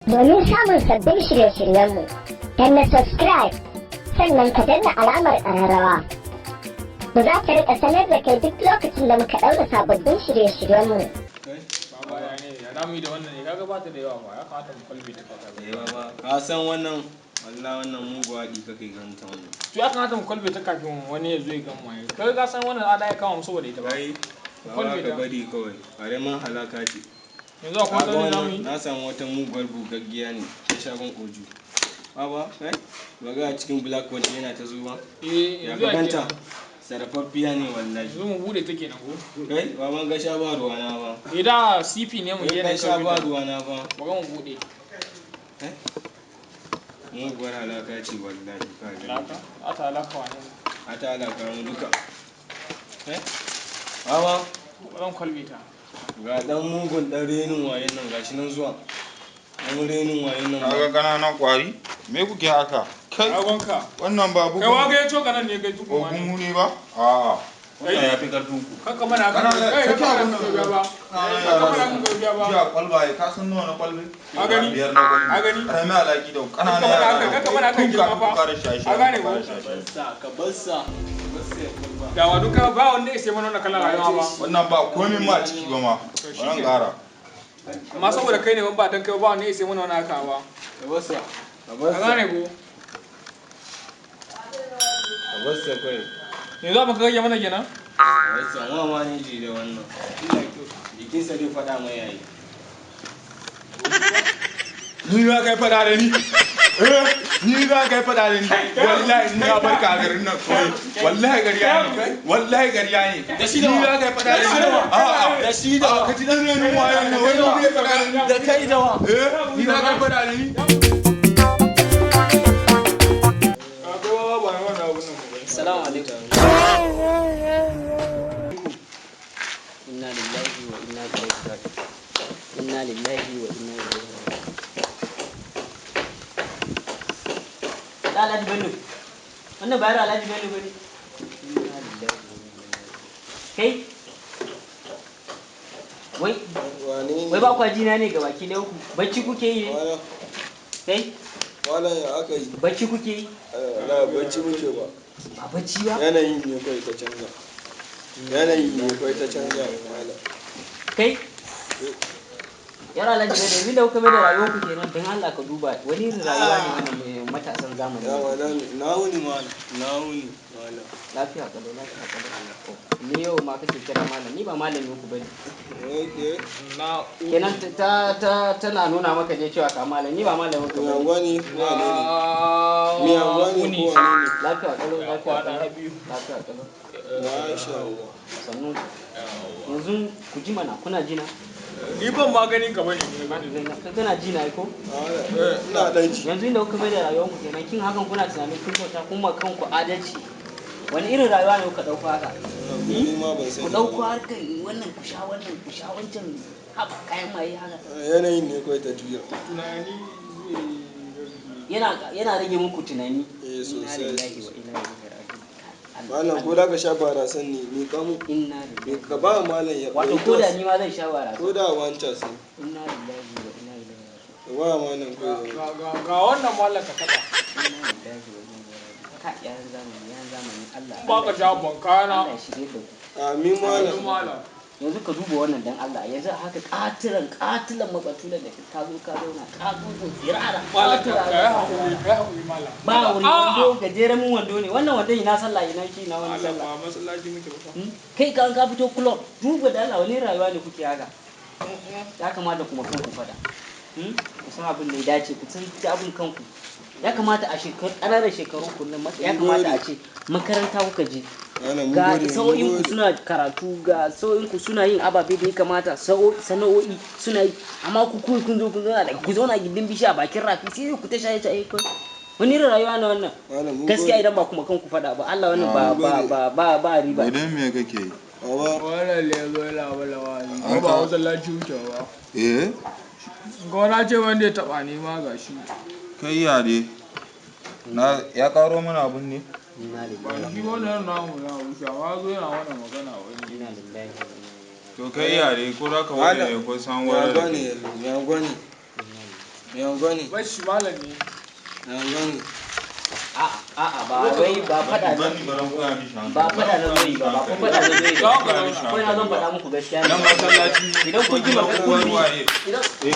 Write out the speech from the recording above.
Domin samun sabbin shirye-shiryenmu, danna subscribe, sannan ka danna alamar ƙararrawa. Mu za ta riƙa sanar da kai duk lokacin da muka ɗaura sababbin shirye-shiryenmu. Kai, baba, ya ne ya damu da wannan ne? Kaga ba ta da yawa ba, ya kamata mu kwalbe ta kaga. Eh baba, ka san wannan, wallahi wannan mugu haɗi kake ganta wannan. To, ya kamata mu kwalbe ta kafin wani ya zo ya gama ya. Kai, ka san wannan ada ya kama mu saboda ita ba. Kai, Mu baba, kwalbe ka ta. bari kawai, ƙaramin halaka ce. Yanzu akwai Kaga wata ne zamu wannan yi. Na samu wata muguwar bugaggiya ne ta shagon Oju. Baba, kai, ba ga a cikin black yana ta zuba. Eh, Ya yanzu ka ya ganta? kenan. Sarrafaffiya ne wallahi. Yanzu mu bude ta kenan ko? Kai, baban, ga sha ba ruwana ba. Eh, da CP ne mu je Kai, ne ka sha ba kawai. ruwana ba. Bari mu bude. Eh? Muguwar halaka ce wallahi, ka gani. Alaka? Ata alaka wani. A ta halaka mu duka. Eh? Baba, Zan kwalbe ta. ga dan mugun dan renin wayen nan, gashi nan zuwa. Dan renin wayen nan. Kaga ƙananan ƙwari? Me kuke haka? Kai, Agonka. wannan ba Kai, wa bugun ga ya coka nan ne kai tukun wani. ogunmu ne ba? A'a, wannan ya fi ƙarfin ku. Kakka mana haka. Ƙananan- Kai, saki kakka mana abun haka nan. ba. Ƙananan Kakka yara mana da haka ku. ba. Jiya kwalbaye, ka san nawa na kwalbe? Ka gani? 5 na kwalbe. Ka gani? Ƙaramin alaki da ƙananan Kakka mana yara. haka, kakka mana haka Tun girma kafin fa. ku fara shaye-shaye, Ka gane ku ko? fara shaye-shaye. Sa ka bar sa. Ka bar sa ya kwalba. Da wa duka ba wanda ya sai mana wannan kalan rayuwa ba. Wannan ba komin ma a ciki ba ma. To shi Bari in ke. ƙara. Amma saboda kai ne, ba dan kai ba wanda ya sai mana wannan haka ba. Ka bar sa. Ka bar Ka sa. gane ko? Ka bar sa kai. Yanzu abin ka rage mana kenan? Ka bar sa, ma ma ne ji da wannan. Jikinsa zai faɗa mai yayi. Ni za ka yi faɗa da ni? Eh, ni za ka yi faɗa da ni? Wallahi ina barka a garin nan kawai. Wallahi ƙarya ne. Wallahi ƙarya ne. Da shi da Ni wa? za ka yi faɗa da Da shi ni? da wa? A'a. Da shi da wa? A'a, ka ji ɗan renin wayon nan, wai ni zai faɗa da ni? Da kai da wa? Eh, ni za ka yi faɗa da ni? Kai ba ba na wannan abun nan ba. Assalamu alaikum. Inna lillahi wa inna ilaihi raji'un. Inna lillahi wa inna ilaihi raji'un. Da Alhaji Bello. Wannan bayar Alhaji Bello bane. Inna lillahi wa inna ilaihi raji'un. Kai, wai Wane ne? wai ba kwa jina ne ga baki ɗayan ku. Bacci kuke yi ne? Wala, Kai, wala, ya aka yi? bacci kuke yi? Wala, bacci muke ba. Ba bacci ba? Yanayin ne kawai ta canza. Yanayi ne kawai ta canza, wala. Kai, yara Alhaji Bello, yanzu da kuka mai da rayuwar ku kenan, don Allah ka duba wani irin rayuwa ne wannan mai matasan zamani. Ya wala, na wuni malam, na wuni malam. Lafiya kalau, lafiya kalau. Ni yau ma kake kira malam? Ni ba malamin ku bane. Okay. Na Kenan ta ta tana nuna maka je cewa ka malam, ni ba malamin ku Mi bane. anguwa ne ko wane ne? Mi anguwa ne ko wane ne? Lafiya kalau, Ya lafiya kwana kalau. biyu. Lafiya kalau. Masha Allah. Sannu. Yanzu ku ji mana, kuna jina? Ni ban ma ganin ka bane ne gani. Ka kana jina ai ko? Wala, ina dan ji. Yanzu inda kuka mai da rayuwar ku kenan, kin hakan kuna tunanin kun kyauta kuma kanku adalci. Wani irin rayuwa ne kuka dauko haka? Ni ma ban sani. Ku dauko harkar wannan, ku sha wannan, ku sha wancan, haba, kayan maye haka. Yanayin ne kawai ta juya. Tunani zai Yana rage muku tunani. Eh, Inna sosai. lillahi wa inna ilaihi raji'un. Malam, ko da ka sha barasan ne, ni kamu. Inna lillahi. Ka ba malam ya Wato ko da ni ma zan sha barasa. Ko da wancan sun. Inna lillahi wa inna ilaihi raji'un. Ka ba malam ko ya. Ga wannan mallan ka taba. Inna lillahi wa inna ilaihi raji'un. Ka yaran zamani, yaran zamani, Allah. In ba ka sha bankana. Allah ya shirye da ku. Amin malam. Malam. Yanzu ka duba wannan dan Allah, yanzu haka katilan katilan matsatulan da ka zo ka zauna ka zo tsirara. Malam, ka katura yi hakuri, ka yi hakuri malam. Ba wuri A'a. wando, gajeren mun wando ne wannan wandon, ina sallah, ina shi, ina wani Malam, sallah? ba masallaci muke ba fa. Hmm? Kai ka fito club, duba da Allah, wani rayuwa ne kuke haka? Ya kamata kuma kanku fada. Ku san abin da ya dace, ku san abin kanku. Ya kamata a shekaru, ƙananan shekarun ku nan, ya kamata a ce makaranta kuka je. Malam, mun Ga gode, mun sa'o'in ku gode. suna karatu, ga sa'o'in ku suna yin ababe da ya kamata, sana'o'i suna yi, amma ku kawai kun zo kun zauna, daga ku zauna gindin bishiya bakin rafi sai ku ta shaye shaye kawai. Wani irin rayuwa ne wannan? Malam, mun Gaskiya gode. idan ba kuma kanku faɗa ba, Allah, wannan ba Mun ba gode. ba ba ba riba. Idan me kake yi? Baba, Wannan ne zo yana wala wani. An Ba masallaci muke ba. Eh, Gona ce wanda ya taba ni ma gashi. kai yare. Na ya karo mana abun ne? Inna Ba lillahi. shi wannan namu na wuce, amma zo yana wannan magana wani. Inna lillahi wa inna ilaihi To kai yare, ko za ka ware ne ko san ya ware da gane kai? ya gane. Mai anguwa ne. Bar shi malam ne. Mai anguwa ne. A'a, a'a, ba wai ba faɗa na Bani baran koya mishi hankali. ba faɗa na zo yi ba, ba kuma faɗa na zo yi ba. Za ka zauna. Kawai na zan faɗa muku gaskiya ne. Nan masallaci Idan kun ji magana uwar waye. Idan Eh.